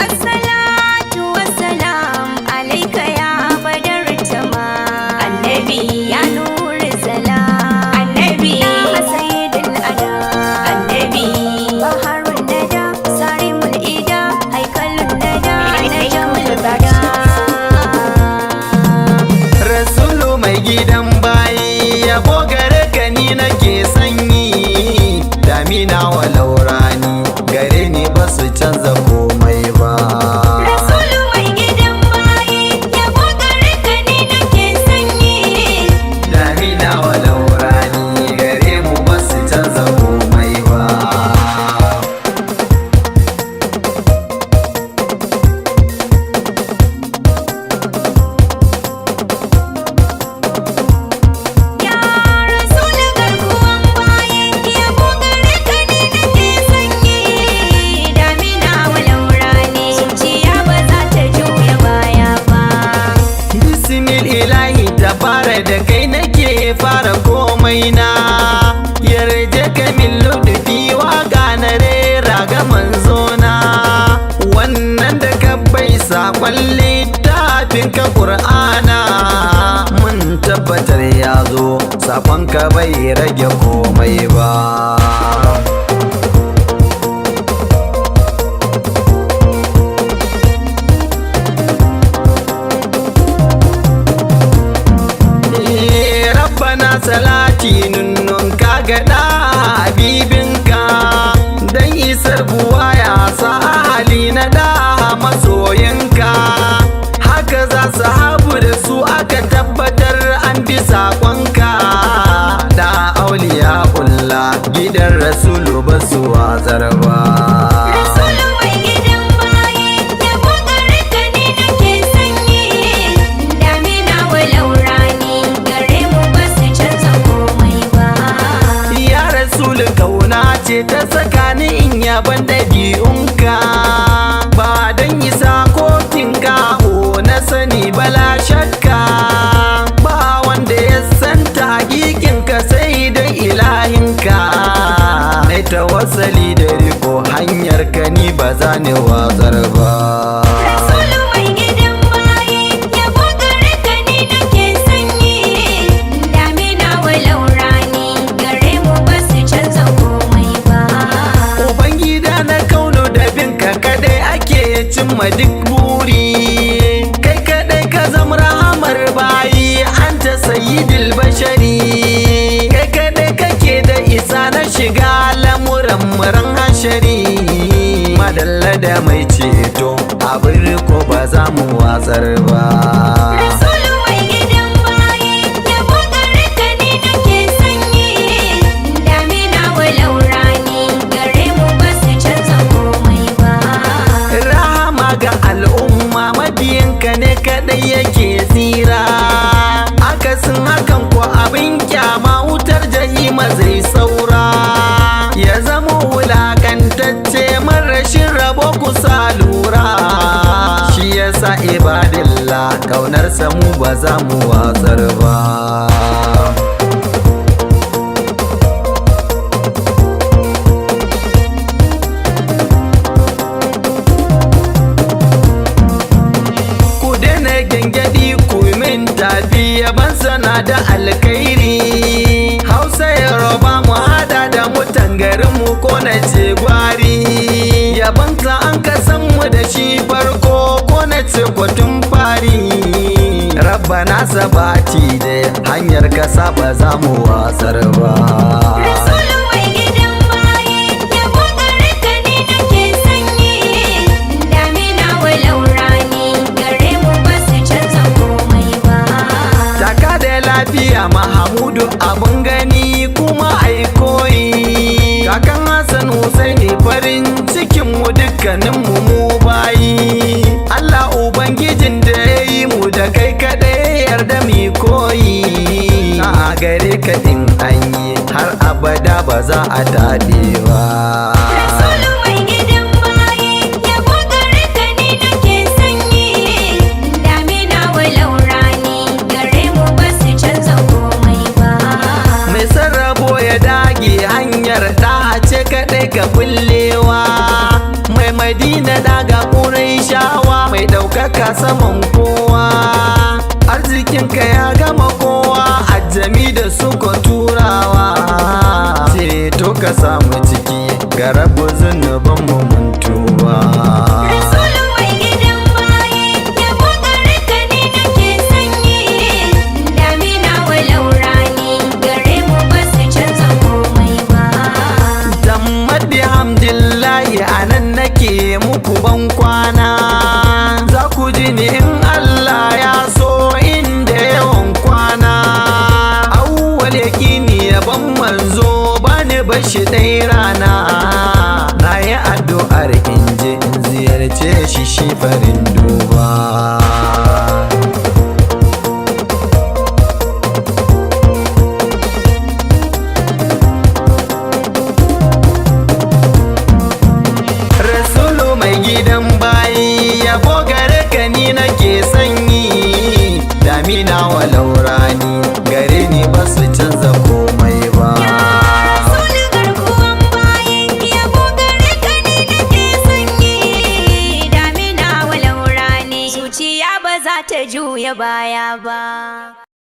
Assalatu wassalam alaika ya Badar Tamam. Annabi ya Nur Salam. Annabi ya Sayyidul Anam. Annabi Baharun Nada, Sarimul Ida, Haikalun Nada, Najmul Bada. Rasulu mai gidan bayi, yabo gare ka ni nake sanyi. Damina walau rani, gare ni ba su canza komai ba. Rasulu mai gidan bayi, yabo gare ka ni nake sanyi. Damina walau rani, gare mu ba su canza komai ba. Ya Rasulu garkuwan bayi, yabo gare ka ni nake sanyi. Damina walau rani, zuciya ba za ta juya baya ba. Bismil ilahi ta fara da kai nake fara komai na. Yarje ka min ludufi waka na rera ga manzona. Wannan da ka bai saƙon littafin ka Ƙur'ana. Mun tabbatar ya zo, saƙon ka bai rage komai ba. Rabbana salati nunnun kaga da habibinka, dan isar buwaya sa ahali na da masoyinka. Haka za su habu da su aka tabbatar an bi saƙonka. Da auliya ulla gidan Rasulu ba su wazar ba. Rasulu mai gidan bayi, yabo gare ka ni nake sanyi. Damina walau rani, gare mu ba su canza komai ba. Ya Rasulu, kauna ce ta saka ni in yaban ɗabi'unka. Ba don isa ko tinkaho na sani bala shakka. Ba wanda ya santa hakikinka sai dai ilahinka. Mai tawassali da riko hanyar ka ni ba za ni watsar ba. Rasulu mai gidan bayi, yabo gare ka ni nake sanyi. Damina walau rani, gare mu ba su canza komai ba. Ubangida na kauno da binka kadai ake cimma duk buri. Kai kadai ka zama rahamar bayi, anta sayyidul bashari. Kai kadai kake da isa na shiga lamuran muran hashari. Madalla da mai ceto, abin riko ba za mu watsar ba. Rasulu mai gidan bayi, yabo gare ka ni nake sanyi. Damina walau rani, gare mu ba su canza komai ba. Rahama ga al'umma, mabiyinka ne kadai yake tsira. Akasin hakan ko abin kyama, wutar jahima zai saura. Ya zama wulakantacce marashin rabo kusa lura. Shi yasa ibadillah kaunar mu ba za mu watsar ba. Ku daina gyangyaɗi, ku min tafi, yaban sana da alkhairi. Hausa, Yoruba, mu hada da mutan garin mu ko na ce gwari. Yaban ka an ka san mu da shi farko ko na ce kwatun fari. Rabbana sabati da hanyar kasa ba za mu watsar ba. Rasulu mai gidan bayi, yabo gare ka ni nake sanyi. Damina walau rani, gare mu ba su canza komai ba. Taka da lafiya Mahamudu, abun gani kuma ai koyi. Kakan Hassan Husaini, farin cikin mu dukkanin mu mu bayi. Allah Ubangijin da ya yi mu da kai kaɗai yarda mu koyi. A gare ka in an yi har abada ba za a taɓe ba. Rasulu mai gidan bayi, yabo gare ka ni nake sanyi. Damina walau rani, gare mu ba su canza komai ba. Mai sarrabo ya dage, hanyar ɗa ce kaɗai ka bullewa. Mai Madina. shawa mai ɗaukaka saman kowa. Arzikinka ya gama kowa, ajami da suka turawa. Ceto ka samu ciki, ga rabu zunuban mu mun tuba. Rasulu mai gidan bayi, yabo gare ka ne nake sanyi. Damina walau rani, gare mu ba su canza komai ba. Tammad bihamdillahi anan nake muku ban kwana. Za ku ji ni in Allah ya so inda yawan kwana. Awwal yaqini yaban manzo bani bashi ɗai rana. Na yi addu'ar in je in ziyarce shi shi farin duba. Rasulu mai gidan bayi yabo gare ka ni nake sanyi. Damina walau rani gare ni ba su canza komai ba. Rasulu garkuwan bayi, yabo gare ka ne nake sanyi. Damina walau rani, zuciya ba za ta juya baya ba.